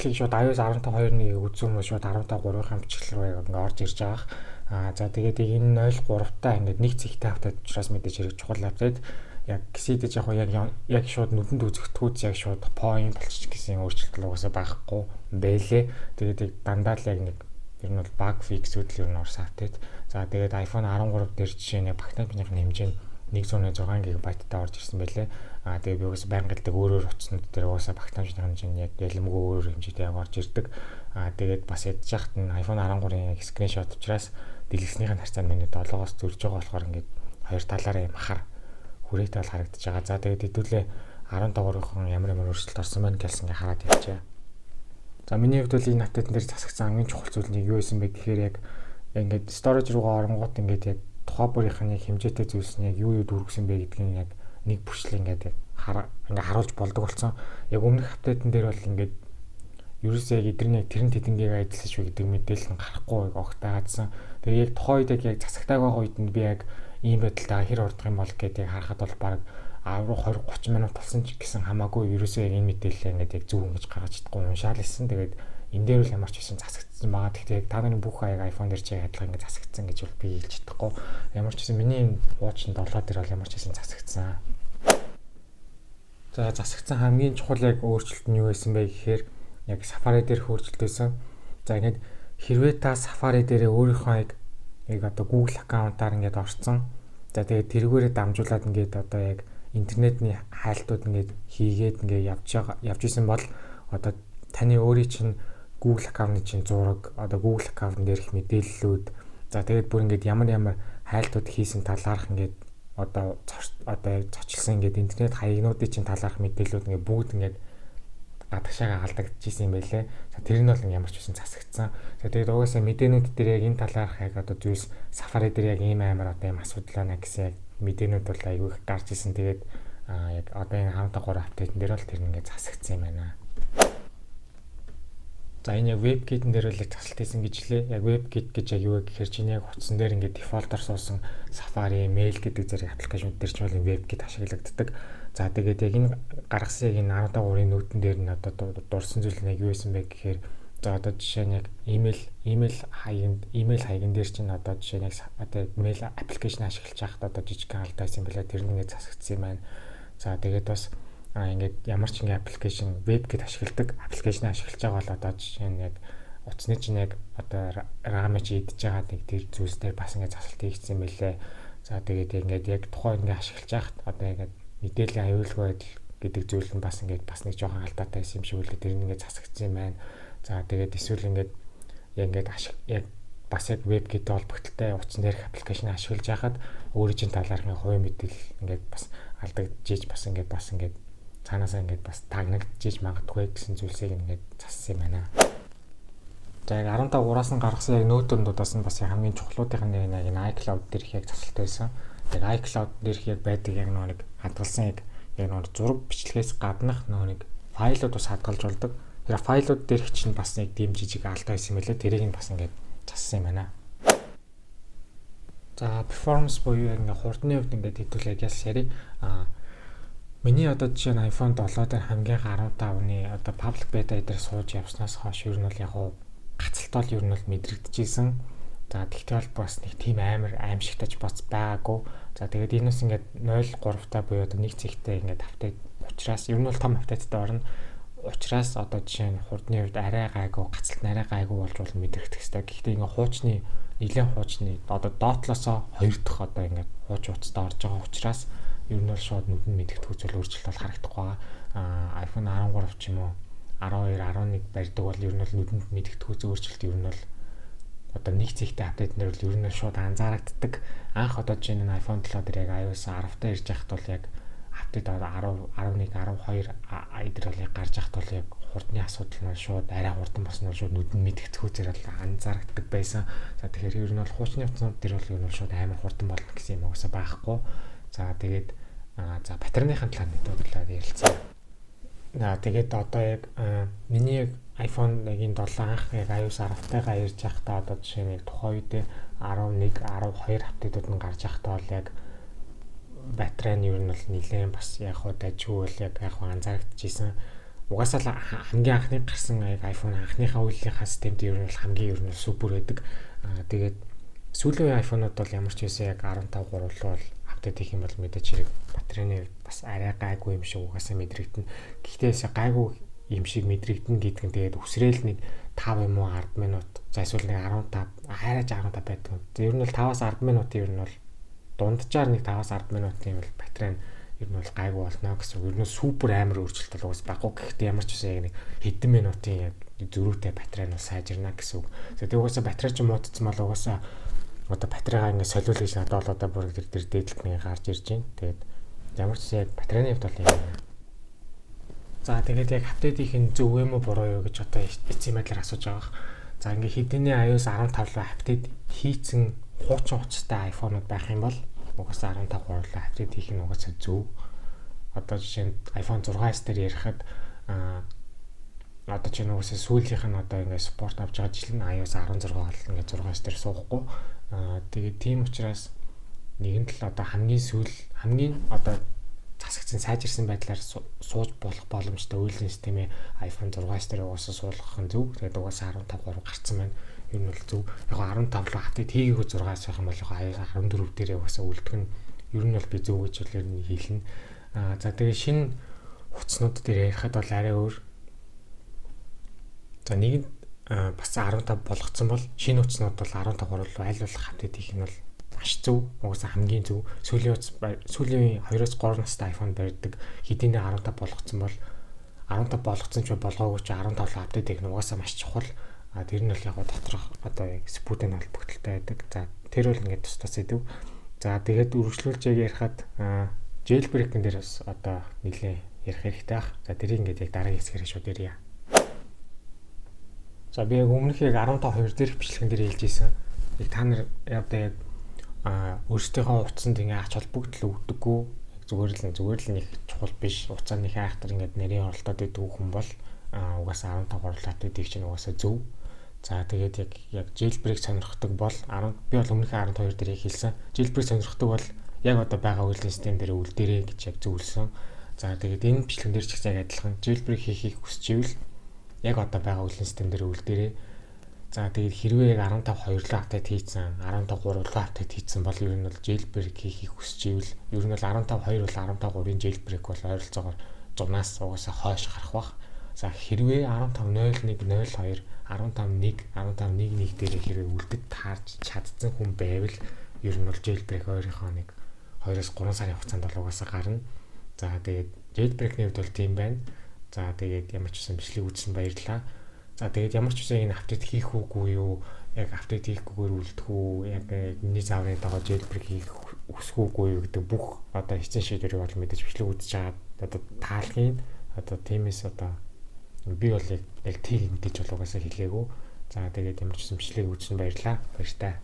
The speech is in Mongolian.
бичлэг шууд iOS 15.2.1-ийг үзсэн хүмүүс шууд 15.3-ын бичлэг рүү яг ингээ орж ирж байгаа. За, тэгээд энэ 0.3-таа ингээд нэг цэгтэй update учраас мэдээж хэрэг чухал update. Яг гисэдэж яг яг шууд нүдэнд үзэхтгүүц яг шууд point болчих гэсэн өөрчлөлт угаасаа байхгүй бэлээ. Тэгээд яг дандаа л яг нэг ер нь бол bug fix-үүд л ер нь орсон update. За, тэгээд iPhone 13 дээр жишээ нь багтаамжных нь хэмжээ нь 106 ГБ-тай орж ирсэн байлээ. Тэгээд би угаасаа байнга хэлдэг, өөр өөр утаснууд дээр угаасаа багтаамжны хэмжээ нь яг ялимгүй өөр өөр хэмжээтэй яг орж ирдэг. Тэгээд бас ядж яхад нь iPhone 13-ын яг screenshot учраас дэлгэснийх нь харьцаа миний 7-оос зөрж байгаа болохоор ингээд хоёр талаараа юм хар хүрээтэй бол харагдаж байгаа. За, тэгээд хэдүүлээ 15-ын ямар ямар өөрчлөлт орсон байна гэсэн ингээ хараад явчаа. За, миний хувьд бол энэ update дээр засагцсан хамгийн чухал зүйл нь юу байсан бэ гэхээр яг ингээд storage руугаа оронгууд ингээд яг тухай бүрийнх нь яг хэмжээтэй зүйлс нь яг юу юу дүүргэсэн бэ гэдгийг яг нэг бүрчлээ ингээд ингээ харуулж болдог болсон. Яг өмнөх update-н дээр бол ингээд ерөөсөө яг эдгээр яг тэрэн тэдэнгээ ажилласан шүү гэдэг мэдээлэл нь гарахгүй огт байгаадсан. Тэгээ яг тухайн үед яг засагтааг байгаа үед нь би яг ийм байдалтай хэр ордох юм бол гэдгийг харахад бол баг 10 20 30 минут болсон ч гэсэн хамаагүй ерөөсөө яг энэ мэдээлэлээ ингээд яг зөв ингэж гаргаж чадахгүй уншаал ирсэн. Тэгээд энэ дээр бол ямар ч байсан засагдсан байгаа. Гэхдээ яг та нарын бүх аяг iPhone дээр чи адилхан ингэж засагдсан гэж бол би хэлж чадахгүй. Ямар ч байсан миний энэ хуучин 7 дээр бол ямар ч байсан засагдсан. За, засагдсан хамгийн чухал яг өөрчлөлт нь юу байсан бэ гэхээр яг Safari дээр өөрчлөлт байсан. За, ингээд хэрвээ та Safari дээрээ өөрийнхөө яг одоо Google аккаунтаар ингээд орцсон. За, тэгээд тэргүүрээ дамжуулаад ингээд одоо яг интернетний хайлтууд ингээд хийгээд ингээд явж байгаа явж исэн бол одоо таны өөрийн чинь Google аккаунтны чинь зураг, одоо Google аккаунт дээрх мэдээллүүд, за тэгээд бүр ингээд ямар ямар хайлтууд хийсэн талаарх ингээд одоо зочилсан ингээд интернет хаягнуудын чинь талаарх мэдээллүүд ингээд бүгд ингээд гадагшаага алдагдчихсан юм байлээ. За, тэр нь бол ямар ч байсан засагдсан. За, тэгээд угаасаа мэдээнүүд дээр яг энэ талаарх яг одоо зүйлс Safari дээр яг ийм амар одоо ийм асуудал байна гэсэн яг мэдээнүүд бол айгүй их гарч исэн. Тэгээд яг одоо энэ 13 update-н дээр бол тэр нь ингээд засагдсан юм байна. За, энэ яг WebKit-н дээр л яг засалт хийсэн гэж лээ. Яг WebKit гэж яг юу вэ гэхээр чиний яг утсан дээр ингээд default-оор суусан Safari, Mail гэдэг зэрэг application дээр ч бол WebKit ашиглагддаг. За, тэгээд яг энэ гаргасан яг энэ 15-ын note-н дээр нь одоо дурсан зүйл нь яг юу байсан бэ гэхээр за одоо жишээ нь яг email хаяган дээр чинь одоо жишээ нь яг одоо mail application ашиглаж байхад одоо жижигхэн алдаа байсан юм байна. Тэр нь ингээд засагдсан юм байна. За, тэгээд бас ингээд ямар ч ингээд application WebKit ашигладаг application ашиглаж байгаа бол одоо жишээ нь яг утасны чинь яг одоо RAM чи идэж байгаа нэг тэр зүйлс дээр бас ингээд засалт хийгдсэн юм байлээ. За, тэгээд ингээд яг тухайн ингээд ашиглаж байхад одоо ингээд мэдээллийн аюулгүй байдал гэдэг зүйл нь бас ингээд бас нэг жоохон алдаатай байсан юм шиг үлээ. Тэр нь ингээд засагдсан юм байна. За, тэгээд эсвэл ингээд яг ингээд ашиг яг бас яг WebKit холбогдлолтой утсан дээрх application ашиглаж байхад өөрийн чинь талаархын хувийн мэдээлэл ингээд бас алдагдчихэж бас ингээд цаанаасаа ингээд бас тагнагдчихэж магадгүй гэсэн зүйлсийг ингээд зассан юм байна. За, яг 15 3-аас нь гаргасан яг note-уудаас нь бас хамгийн чухлуудын нэг нь яг энэ iCloud дээрх яг засалт байсан. Яг iCloud дээрх яг байдаг яг нэг хадгалсан яг нэг зураг бичлэгээс гаднах нэг файлууд бас хадгалж болдог. Тэр файлууд дээрх чинь бас нэг тийм жижиг алдаа байсан юм байлаа. Тэрийг нь бас ингээд зассан юм байна. За, performance буюу яг ингээд хурдны хувьд ингээд хэдүүлээд яс яри. Миний одоо жишээ нь iPhone 7 дээр хамгийн 15-ны одоо public beta дээр сууж явснаас хойш ер нь бол яг уу гацалтол ер нь бол мэдрэгдэжсэн. За, тэгтэл бол бас нэг тийм амар аимшигтаж бас байгаагүй. За, тэгээд энэс ингээд 0.3 та буюу одоо нэг цэгтэй ингээд update учраас ер нь бол том update-тай орно. Учраас одоо жишээ нь хурдны хувьд арай гайгүй, гацалт нь арай гайгүй болж бол мэдрэгдэх хэвээр. Гэхдээ ингээд хуучны нэгэн хуучны одоо доотлосоо хоёр дахь одоо ингээд хууч утастай орж байгаа учраас ер нь бол шууд нүдэнд мэдэгдэх зүйл өөрчлөлт бол харагдахгүй байгаа. iPhone 13 ч юм уу 12, 11 барьдаг бол ер нь бол нүдэнд мэдэгдэх өөрчлөлт ер нь бол одоо нэг цэгтэй update нэр бол ер нь шууд анзаарагддаг. Анх одоо жишээ нь iPhone 7 дээр яг iOS 10-таа ирж байхад бол яг update 10, 11, 12 эдэр бол яг гарч байхад бол яг хурдны асуудал нь шууд арай хурдан болсон нь шууд нүдэнд мэдэгдэх зэрэг анзаарагддаг байсан. За, тэгэхээр ер нь бол хуучны утаснууд дээр бол ер нь шууд амар хурдан болно гэсэн юм угаасаа байхгүй. За, тэгээд за батарейныхын талаар нэг талаар ярилцъя. За, тэгээд одоо яг миний яг iPhone яг энэ 7 анх яг iOS 10-тайгаа ирж байхдаа одоо жишээ нь яг тухайн үед 11, 12 update-ууд нь гарч байхдаа бол яг батарей нь ер нь бол нэлээд бас яг хуу дажгүй бол яг яг анзаарагдчихсэн. Угаасаа л хамгийн анхны гарсан яг iPhone анхныхаа үйлийнхаа системд ер нь бол хамгийн ер нь супер байдаг. Тэгээд сүүлийн үеийн iPhone-ууд бол ямар ч байсан яг 15.3 руу бол update хийх юм бол мэдээч хэрэг батарейны бас арай гайгүй юм шиг угаасаа мэдрэгдэнэ. Гэхдээ гайгүй юм шиг мэдрэгдэнэ гэдэг нь тэгээд үсрээл нэг 5 юм уу 10 минут, за эсвэл нэг 15, хайраж 15 байдаг. Ер нь бол 5-аас 10 минутын, ер нь бол дунджаар нэг 5-аас 10 минутын бол батарей нь ер нь бол гайгүй болно гэсэн үг. Ер нь супер амар өөрчлөлт бол угаас баггүй. Гэхдээ ямар ч байсан яг нэг хэдэн минутын яг зөрүүтэй батарей нь сайжирна гэсэн үг. Тэгээд угаасаа батарей чинь муудсан бол угаасаа одоо батарейгаа ингэ солиул гэж надад бол одоо бүр тэр дээдлэлт нэг гарч ирж байна. Тэгээд ямар ч байсан яг батарейны хувьд бол юм байна. За, тэгээд яг update хийх нь зөв юм уу, буруу юу гэж одоо эцсийн байдлаар асууж байгаа. За, ингээ хэдийний iOS 15 руу update хийцэн хуучин утастай iPhone-ууд байх юм бол угаасаа 15 руу update хийх нь угаасаа зөв. Одоо жишээ нь iPhone 6s дээр ярихад одоо чи нугасаа сүүлийнх нь одоо ингээ support авч байгаа жил нь iOS 16 бол ингээ 6s дээр суухгүй. Тэгээд тийм учраас нэгэн тал одоо хамгийн сүүл, хамгийн одоо засагдсан, сайжирсан байдлаар сууж болох боломжтой үйлдлийн системээ iPhone 6s дээр угаасаа суулгах нь зөв. Тэгээд угаасаа 15.3 гарцсан байна. Ер нь бол зөв. Яг 15 руу update хийгээгүй 6-аас байх юм бол яг iOS 14 дээр угаасаа үлдэх нь ер нь бол би зөв гэж бол ер нь хэлнэ. За, тэгээ шинэ утаснууд дээр ярихад бол арай өөр. За, нэг бас 15 болгоцсон бол шинэ утаснууд бол 15 руу аль болох update хийх нь бол маш зөв. Угаасаа хамгийн зөв. Сүүлийн утас, сүүлийн 2-3 настай iPhone барьдаг хэдийнэ 15 болгоцсон бол, 15 болгоцсон ч болгоогүй ч 15 руу update хийх нь угаасаа маш чухал. Тэр нь бол яг доторх одоо яг спүүдийн холбогдолтой байдаг. За, тэр бол ингээд тус тус идэв. За, тэгээд үргэлжлүүлж яг ярихад jailbreak-ын дээр бас одоо нэлээд ярих хэрэгтэй ах. За, тэрийг ингээд яг дараагийн хэсгээр шууд ярья. За, би яг өмнөх яг 15.2 дээрх бичлэгэн дээр хэлж ийсэн. Яг та нар одоо яг өөрсдийнхөө утсанд ингээ ач холбогдол өгдөггүй, зүгээр л нэг чухал биш, утсаа нэг айхтар ингээд нарийн оролдоод идэг хүн бол угаасаа 15 гурлаатай дийг чинь угаасаа зөв. За, тэгээд яг jailbreak сонирхдаг бол 10, би бол өмнөх 12 дээр яг хэлсэн. Jailbreak сонирхдаг бол яг одоо байгаа үйлдлийн систем дээр үлдээрэй гэж яг зөвлөсөн. За, тэгээд энэ бичлэгэн дээр ч гэсэн яг адилхан jailbreak хийхийг хүсч ивэл яг одоо байгаа үйлдлийн систем дээр үлдээрэй. За, тэгээд хэрвээ яг 15 2 руу update хийцэн, 15 3 руу update хийцэн бол ер нь бол jailbreak хийхийг хүсч ивэл ер нь бол 15 2 бол 15 3-ын jailbreak бол ойролцоогоор 100-аас угаасаа хойш гарах бах. За, хэрвээ 15 01 02, 15 1, 15 1 1 дээр хэрвээ үлдэж таарч чадсан хүн байвал ер нь бол jailbreak ойрынхоо нэг 2-оос 3 сарын хугацаанд бол угаасаа гарна. За, тэгээд jailbreak-ний хувьд бол тийм байна. За, тэгээд ямар ч гэсэн бичлэг үзсэн баярлалаа. За, тэгээд ямар ч үсэн энэ update хийх үгүй юу? Яг update хийхгүйгээр үлдэх үү? Яг миний зааврын дагуу jailbreak хийх хүсэх үгүй юу гэдэг бүх одоо эцсийн шийдвэрийг бол мэдээж бичлэг үзэж байгаа одоо таалахын одоо тиймээс одоо би бол яг тийм гэж бол угаасаа хэлээгүй. За, тэгээд ямар ч гэсэн бичлэг үзсэн баярлалаа. Баяртай.